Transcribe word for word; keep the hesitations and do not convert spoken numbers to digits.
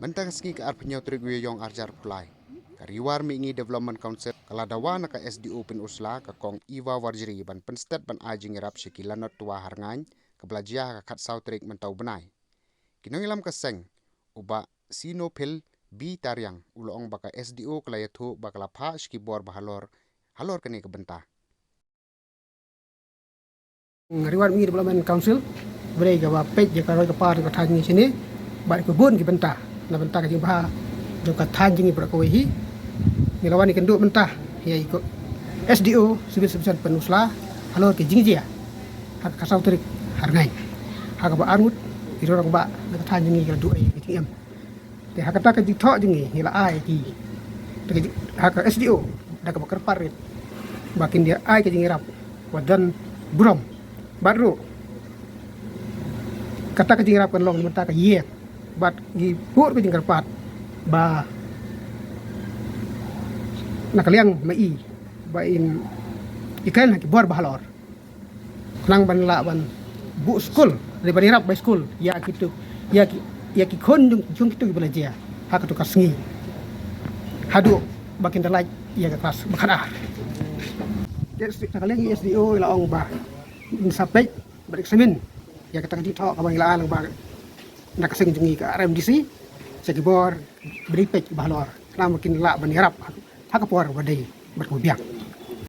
Mynta ka sngi ka arphew hynñiew tarik u Ïaïong arhajar arphew lai, ka Ri War Mihngi Development Council ka la dawa na ka S D O Pynursla, ka Kong Eva Warjri, ban pynstet ban ai jingïarap sha ki lanot Twa Harngaiñ kaba la jia ha ka khatsaw tarik mynta u bnai. Ki nongïalam ka seng, u Bah Sinophil B Tariang, u la ong ba ka S D O ka la ïathuh ba ka la phah sha ki bor ba halor halor kane ka bynta. Ri War Mihngi Development Council ba dei kaba peit ïa ka roi ka par ka thaiñ jong ngi shane bad ka bun ki bynta. Na bynta ka jingbha jong ka thaiñ jong ngi baroh kawei hi, ngi la wan ïakynduh mynta ïa i ko S D O Civil Subdivision Pynursla halor ka jingjia ha ka khatsaw tarik Harngaiñ. Ha kaba arngut ki rangbah na ka thaiñ jong ngi ki la duh ïa ka jingim. Te ha kata ka jingthoh jong ngi, ngi la ai ki, te ka jing, ha ka S D O da kaba kyrpad rit ba kin ïa ai ka jingïarap ba don burom. Bad ruh kata ka jingïarap kan long na bynta ka ïing, bad ngi buh ka jingkyrpad ba na ka liang ma i, ba in ïakren ha ki bor ba halor, khnang ban lah ban buh skul, ban ïarap bai skul ïa kitu, ïa ki, ïa ki khun jong, jong kitu kiba la jia ha katu ka sngi, haduh ba kin da lait ïa ka klas ba khatar. Te na ka liang i S D O i la ong ba in sa peit bad examine ïa kata ka jingthoh kaba ngi la ai lyngba na ka seng jong ngi ka R M D C sha ki bor ba dei peit ba halor, khnang ba kin lah ban ïarap ha ka por ba dei bad kaba biang.